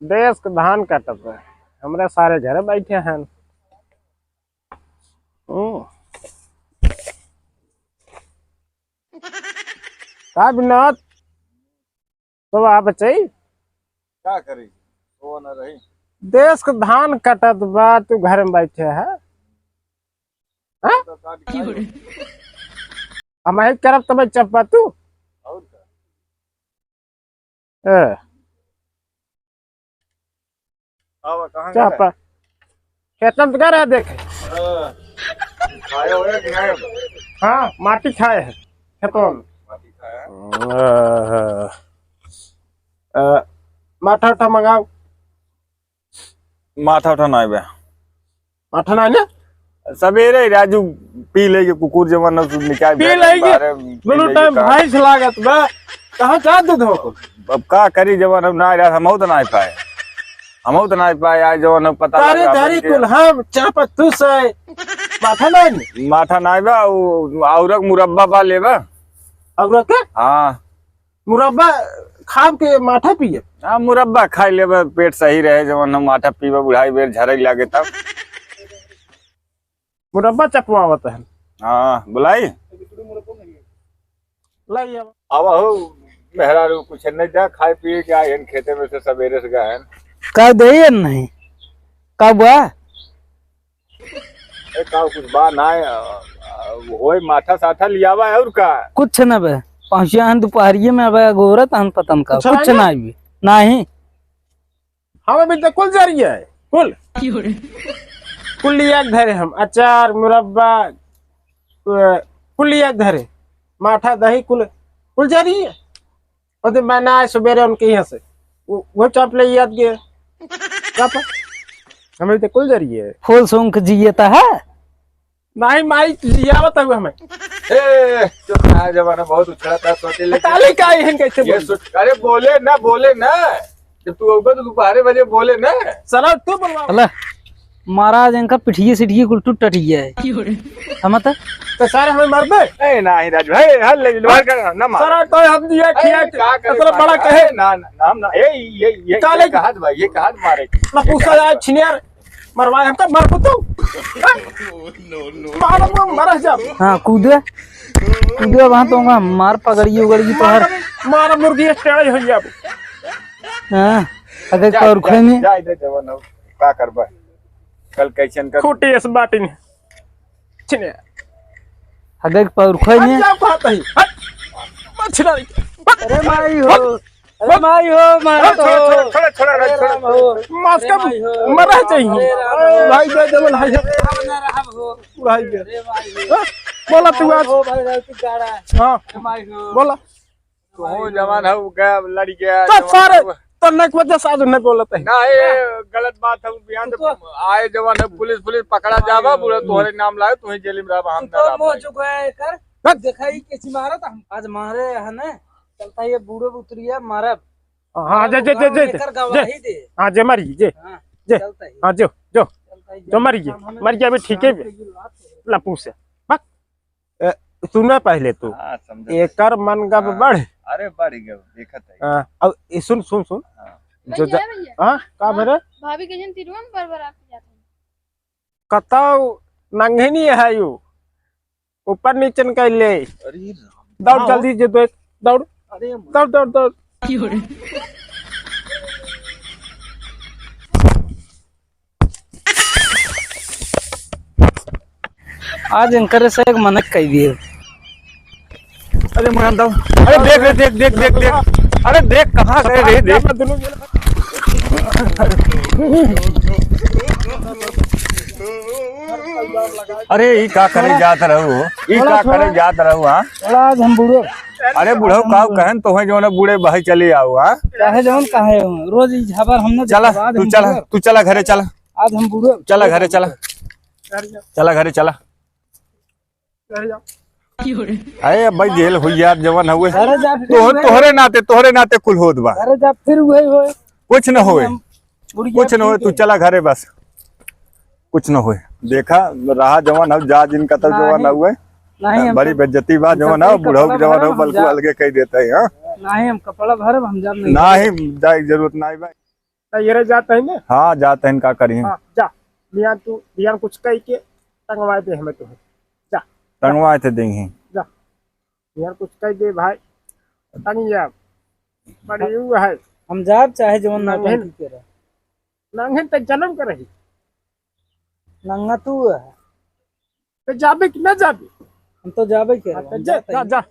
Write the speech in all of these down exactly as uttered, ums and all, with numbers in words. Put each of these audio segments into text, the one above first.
देश के धान काटत बा, हमरे सारे घरे बैठे हैं। हम्म। का विनोद, तो आप चाहिए? का करी, वो न रही। देश के धान काटत बा, तू घर में बैठे है, हाँ? तो काट खाई। हम ही करब तब चप्पा तू। और का? ए। आवा, कहाँ चप्पा। गए? खेतन तो गए रहे देखे। हाँ। खाए होए कि नहीं? हाँ, माटी खाए है खेतन। माटी खाए है? हाँ। अ, माठा उठा मंगाओ। माठा उठा नाई बे। माठा नाई ना? सबेरे ही राजू पी लेगे कुकुर जवन न निकाल पी दे लेगे। बारे पी दोनों लेगे टाइम का। भैंस लागत बा। कहाँ जा दूध हो? अब का करी जवन हम ना यार, हमहू तो ना पाए। हमहू तो ना पाए आज जवन हम पता तारी लगा धारी के। कुल हम चापत तू से। माठा नाई ना? माठा नाई बा, उ औरक मुरब्बा बा लेबा। औरक के? हाँ। मुरब्बा खाब के माठा पिए? हाँ, मुरब्बा खाई लेबे, पेट सही रहे, जवन हम माठा पीबे, बुढ़ाई बेर झरक लागे तब। मुरब्बा चपवावत है। हाँ, बुलाई? लाई अब। अब हो, मेहरारू कुछ नहीं जा, खाए पिए के आए हैं खेते में से, सबेरे से गए हैं। का देई नहीं? का बुआ? ए, का कुछ बा ना, अ, अ, होय माठा साठा लियावा है और का? कुछ न बे, पहुँचिया हन दोपहरिये में, अबे गोरत हन पतन का, कुछ कुछ ना? ना भी, नाही। हमें भी तो कुल जरिया है, कुल। कुल लिया के धरे हम, अचार, मुरब्बा, अ, कुल लिया के धरे, माठा, दही, कुल, कुल जरिया है। ओदे मैं ना आए सुबेरे उनके यहाँ से। वो, वो चाप ले याद गए। चाप। हमें तो कुल जरिए। फूल सूंघ जिए ता है? नहीं, माई जियावत हुए हमें। ए, चुप रहा, जमाना बहुत उछला था, सोचे लेकिन ताली का ही हम कैसे ये बोल? सोच, अरे बोले ना, बोले ना। जब तू होगा तो तू बारह बजे बोले ना। चला तू बोलवा। अला, महाराज इनका पिठिए सिठिए कुल टूट टटिए है। समझता? तो सारे हमें मार दे। ए, नाही राजू, हे, हल ले, बाहर कर, ना मार। सारा तो हम दिया ए, खिया के, का करे, इतना बड़ा मार, कहे। ए, ना, ना, हम ना, ए, ये, ये, का ये ले? कहा था भाई, ये कहा था मारे? ना पूछा जाए, छिनियर, मरवाए हमका, मर को तू। मारो, मर जा। हाँ, कूदे, कूदे, वहाँ तो वहाँ मार पकड़िए, उगड़िए तो हर। मार, मार मुर्गी टेढ़े हो जाब। हाँ, अगर जा, पौर जा, खोए में। जा, इधर जवन हो, का करबा? कल कैसन कर? खोटे इस बाटी में। छिने। अगर पौर खोए में। हट जाओ, कहत ही। हट। मत छिना रे। अरे माई हो। हट। अरे माई हो, माई हट, तो। छोड़ा, छोड़ा, छोड़ा, छोड़ा, अरे छोड़ा। राम हो। मास्क अरे माई हो। मरा चाहिए। अरे राम हो। भाई, जय जवान, भाई। राम ना रहब हो। भाई, जय। अरे माई हो। हाँ? बोला तू आज। हो भाई, राजू गाड़ा। हाँ। अरे माई हो। बोला। तू जवान हो, गया, लड़ गया, तो जवान सारे, हो। तो नक वजह से आज नहीं बोलत है। ना, ये गलत बात है, बयान तू तो आए जवान है, पुलिस, पुलिस पकड़ा जावा, हाँ। बूढ़ा तोहरे नाम लाए, तू ही जेल में रहा, हम तू ना तो रहा मोह पाए। चुका है कर, हट। देखा ही कैसी मारत हम। आज मारे है ना, चलता ये बूढ़े उतरिया मारब। हाँ, जे, जे, जे, हम जे, एकर जे। गवाही दे। हाँ, जे मरी, जे। हाँ, जे। चलता ही। हाँ, जो, जो। चलता ही, जो मरी, जे। हम हमें मर गया, अभी ठीक है। काम के लिए बात है। लपू से। बक। ए, सुना पहिले तू। हाँ, समझत एकर है। मन गब हाँ। बढ़। अरे, बढ़ गब, देखत है। हाँ, अब ए, सुन, सुन, सुन। हाँ। जो भैया, जा-, भैया। हाँ, का हाँ, भरे? भाभी के जन तिरुआ में बरबर आपके जात है। कतौ नंगे नहीं है यू। ऊपर नीचे न कर ले। अरे राम। दौड़ हाँ, जल्दी हो। जे दो एक, दौड़। अरे दौड़, दौड़, दौड़। आज इनकरे से एक मनक कह दिए। अरे मोहन दाऊ, अरे देख रे, देख, देख, देख, देख। अरे देख, कहाँ गए रे, देख। अरे, ई का करे जात रहू हो? ई का करे जात रहू, हाँ? थोड़ा आज हम बूढ़ो। अरे बुढ़ऊ, का कहन तो है जो ना बूढ़े बहे चले आओ, हाँ? काहे जवन काहे हो? रोज ई झाबर हमने चला, देखा, आज तू हम चला, बूढ़ो। तू चला घरे चला। आज हम बूढ़ो। चला घरे चला। चला घरे चला। अरे भाई जेल हुई यार, जवन हुए। अरे जा फिर तो, वही। तोहरे नाते, तोहरे नाते कुल होत बा। अरे जा फिर वही होए। कुछ न होए। हम बुढ़िया कुछ न होए, ठीक तू है। चला घरे बस। कुछ न होए। देखा, रहा जवन हो, जा जिनका तब जवन नहीं। हुए। नहीं, हम बड़ी तो बेइज्जती बा, इनका जवन हो, कोई बुढ़ऊ कपड़ा जवन हो, भरा बल्कि हम जा। अलगे कह देते हैं, हाँ? नाही, हम कपड़ा भरब, हम जाब नहीं। नाही, जाए के जरूरत नाही भाई। तो ये रे जात है ना? हाँ, जात है, का करी? हाँ, जा। बिहान तू, बिहान कुछ कह के टंगवा दे हमें तू। जा। टंगवा ते देंगे। जा। बिहान कुछ कह दे भाई। टंग जा। बड़ी यू है। हम जाब चाहे जवन नंगे नौटंकी करे। नंगे तो जन्म कर रही। नंगा तू है। तो जाबे कि ना जाबे? हम तो जाबे के हाँ, रहे, तो हम जा, जाते जा, हैं। जा,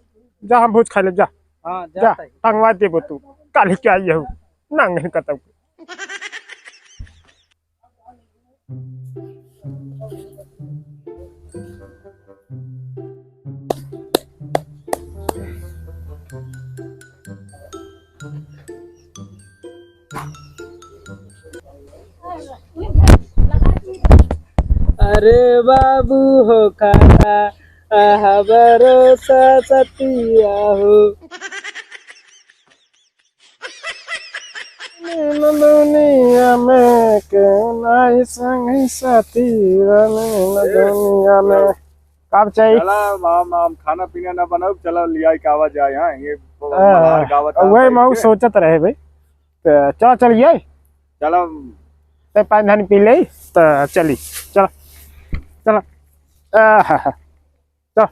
जा, हम भोज खा ले, जा। हाँ, जा, जाते हैं। टंगवा देबो तू। काल ही क्या ये हो? नंगे कतब। अरे बाबू हो काका, आहा भरोसा सतिया हो। दुनिया में के नाई संगी साथी रहे दुनिया में। का चाहिए? चला, हम, हम खाना पीना ना बनाओ, चला लिया के आवा जाए। हाँ, ये हाँ, मल्हार गावत आ वही बैठ मैं के। सोचत रहे भाई। तो चला चलिए। चला। ते पानी धानी पी ले, तो चली। चला, चला। आहा, चल।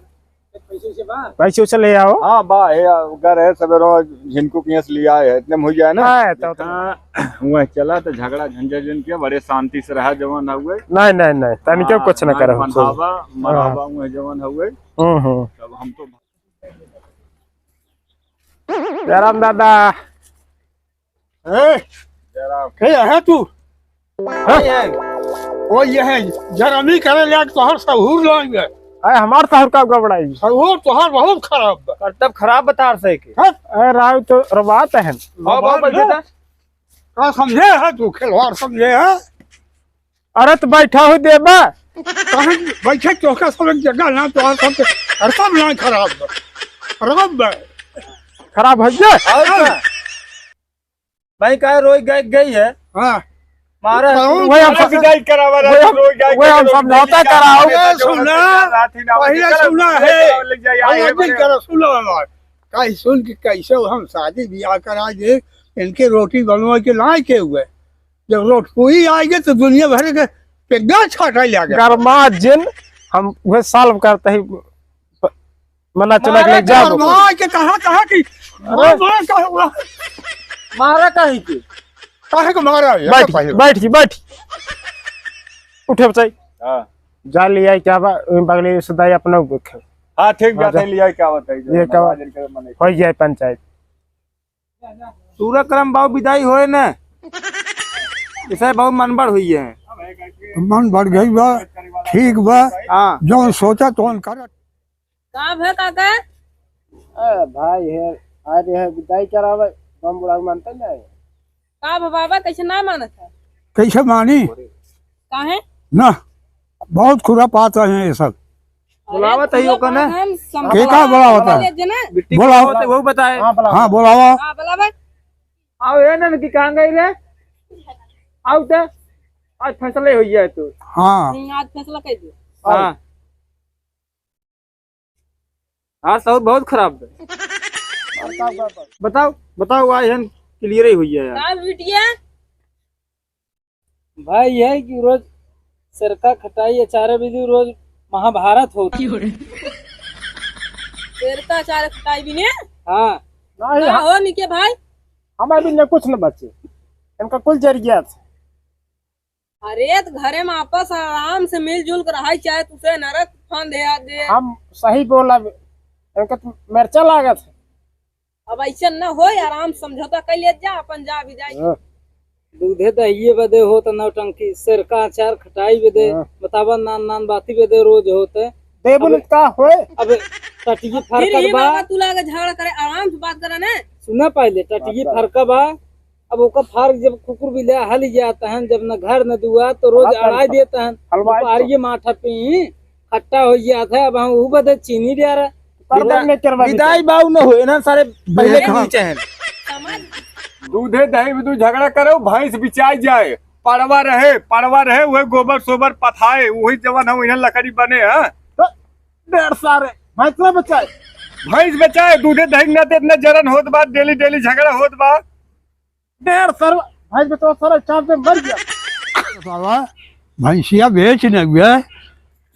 पैसे वैसे बा? पैसे वैसे ले आओ। हाँ, बा, हे, घर है, सवेरो झिनको के यहाँ से लिया है, इतने में हो जाए ना। हाँ, तो, तो। हाँ, वह चला तो झगड़ा झंझट जिन के बड़े शांति से रहा, जवान हुए। नहीं, नहीं, नहीं, तनिको हाँ, कुछ न नहीं करो। मनावा, मनावा, हाँ। वह जवान हुए। हम्म, हम्म। तब हम तो राम दादा। ए, जरा के है तू? हाँ? ये है। ओ, ये है। जरा नहीं करे लायक तोहर सहूर लाएंगे। अरे, हमार सहूर का गड़बड़ाई? सहूर तोहर बहुत खराब बा। करतब खराब बता से के। हाँ? अरे, राव तो रवात है। बाबा, बाबा, बैठे ना। था। का समझे है तू? खिलवाड़ समझे है? अरे, तो बैठा हो देबा। कहाँ बैठे? तोहका सब एक जगह ना, तोहर सब के, अरे, सब ना खराब बा। खराब बा। खराब है ये? और का? भाई का रोई गई, गई है? हाँ। मारा तो वही हम मारा सब, विदाई करावा वही हम, रोई गई वही हम के समझौता रोई कराओ। गई ए, सुना, रात ही ना पहले होती, सुना है। ले जाए, आए पहले हैं दिन बड़े। करो, सुनो हमार। काहे सुन के कैसे हम शादी ब्याह करा दे, इनके रोटी बनवा के लाए के हुए। जब रोटपुरी आएगी तो दुनिया भर के पेग्गा छाटा लगे। गरमा जिन हम वह सॉल्व करते ही प-, मना चला के मारा ले जाओ। गरमा के कहा, कहा कि अरे। मारा, मारा, कहा हुआ। मारा कहीं के? काहे को मारा है? बैठ, पहले। बैठ, बैठ। उठे बचाई। हाँ। जा लिया क्या बा, बगले से दाई अपना देखे। हाँ, ठीक हाँ, बात जा। है, लिया क्या बताई, ये क्या बात? हो जाए पंचायत। सूर्यक्रम बाबू विदाई होए न, इसे बहुत मन बढ़ हुई है। मन बढ़ गई बा, ठीक बा, हाँ। जौन सोचा तौन कर। का भे काका? ए भाई है, आज है विदाई करावे, हम बुढ़ा मानते नहीं। का भे बाबा, कैसे ना मानत है? कैसे मानी? काहे? ना, बहुत खुरापात है ये सब। अरे, बुलावत है, यो कने? हम समझा के का बुलावत है? ले जना। बिट्टी बुलाओ। बुलावत है, वो बताए। हाँ, बुलाओ। हाँ, बुलावा। हाँ, बुलावा। आओ, ए नन की कहाँ गई रे? आओ तो, आज फैसला ही हो गया है तू। हाँ। हम्म, आज फैसला कर दे। हाँ। आज तो बहुत खराब है। बताओ, बताओ, आज हम क्लियर ही हुई है यार। का बिटिया? भाई, यह है कि रोज सरका खटाई अचार बिदु रोज महाभारत होत। सरका अचार खटाई बिने? हाँ। नहीं, का हम हो निके भाई? हमारे बिन कुछ न बचे, इनका कुल जरिया थे। अरे, त घरे में आपस आराम से मिलजुल के रहाई, चाहे तुसे नरक फंद दे आ दे। हम सही बोलब, इनका त मिर्चा लागत है। अब ऐसे न होय, आराम समझौता कर लिया जा, अपन जा भी जाए। हाँ। दूधे दहिये बदे होत नौटंकी, सेरका अचार खटाई बदे, हाँ। बतावा नान नान बाती बदे रोज होत। देबुन अब का होय? अब टटिये फिर फरकत ही बा। बाबा तू लागे झगड़ा करे, आराम से बात करे ने। सुना पहले, टटिये बात कर। फरका बा। अब ओकर फार्क जब कुकुर बिलाय हल जात हन, जब न घर न दुआर, तो रोज हाँ, अड़ाई देत हन। हलवाई तो। पारिये माठा पे ही खट्टा हो जात है। अब हम ऊ बदे चीनी डारा। पर विदा-, बन्ने करवा विदाई देते। बाऊ न होए ना सारे, पहले के देखा। नीचे हैं। दूधे दही में तू झगड़ा करो, भैंस बिचाई जाए, पड़वा रहे, पड़वा रहे, वही गोबर सोबर पथाए, वही जवन हम इन्हें लकड़ी बने हैं। तो ढेर सारे भैंस ना बचाए। भैंस बेचाए, दूधे दही ना दे, इतना जरन होत बा, डेली डेली झगड़ा होत बा। डेढ़ सौ भैंस बेचो, सारा चाप में मर गया। बाबा, भैंसिया बेच न हुए।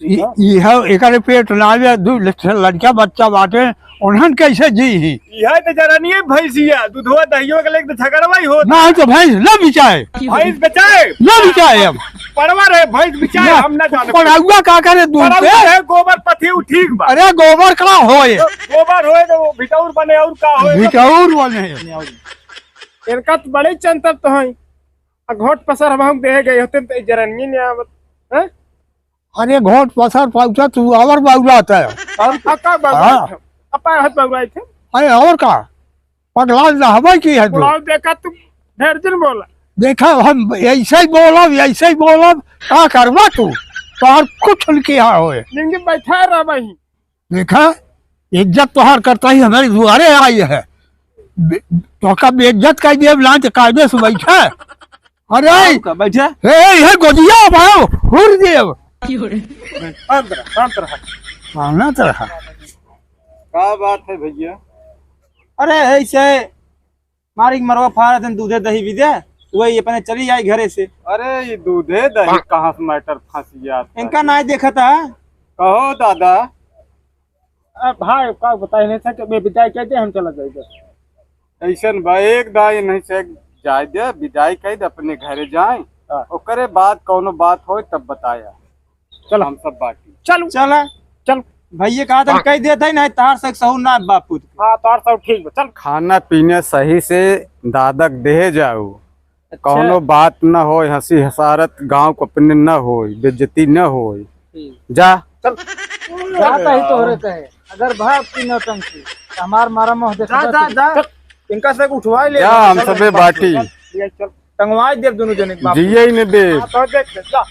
इ-, इह एकरे पेट ना आवे, दू ल-, लड़का बच्चा बाटे, उन्हन कैसे जी ही? इहे तो जरनिये भैंसिया, दूधवा दहियो के लेके तो झगड़वा ही होत। ना तो भैंस न बिचाए। भैंस बेचाए? न बिचाए अब। पड़वा रहे, भैंस बिचाए, ना, हम ना जाने। पड़ौआ का करे दूध पड़ौआ पे? रहे, गोबर पथी उ ठीक बा। अरे गोबर का होए? गोबर होए तो बिटौर बने और का होए? बिटौर बने। इनका तो बड़े चंतप तो हैं। आ घोट पसर हम, हम दे गए होते तो जरनिये नहीं आवत, हैं? अरे घोट पसर पहुँचा तू और बौरात है। और का, का बौरात हाँ। है? अपा हाथ बौरात है। अरे और का? पगला रहबे की है तू? बुढ़ाऊ देखा तू ढेर दिन बोला। देखा हम ऐसे ही बोलब, ऐसे ही बोलब, का करबा तू? तोहर कुछ न किहा होए। जिंदगी बैठा रहबा ही। देखा, इज्जत तोहार करता ही हमारे दुआरे आई है। बे-, तोहका बेइज्जत कर देब, लांच कायदे से बैठा। अरे, का बैठा? ए, ए, ये गोदिया भाव, हुर देब। शांत रह, शांत रह। शांत रह। का बात है भैया? अरे, ऐसे मारी के मरवा फारा दिन दूधे दही भी दे, वही अपने चली जाए घरे से। अरे, ये दूधे दही कहाँ से मैटर फंस गया था? इनका नाई देखा था। कहो दादा। अब भाई, का बताए नहीं था कि मैं विदाई कह दे, हम चला जाएगा। ऐसन बा, एक दाई नहीं से जाए दे, विदाई कह दे, अपने घरे जाए। हाँ। ओकरे बाद कौनो बात होए, तब बताया। चल। हम सब बाटी। चल। चल। चल। भैया कहा था, कह देते हैं, नहीं तार से सहू ना बापू। हाँ, तार सब ठीक बा, चल। खाना पीना सही से दादा के देहे जाऊ। अच्छा। कौनो बात न होए, हंसी हसारत गाँव को अपने न होए, बेइज्जती न होए। ठीक। जा। चल। जाता ही तोहरे कहे, अगर भाग की नौटंकी, तो हमार मारा मोह देखा जा, जा, तू। जा। चल। इनका से उठवाई ले। जा, हम चल, सबे बाटी। चल, चल। टंगवाई देब दोनों जने के बाप। जिए ही न दे। हाँ, तो देख ले, जा।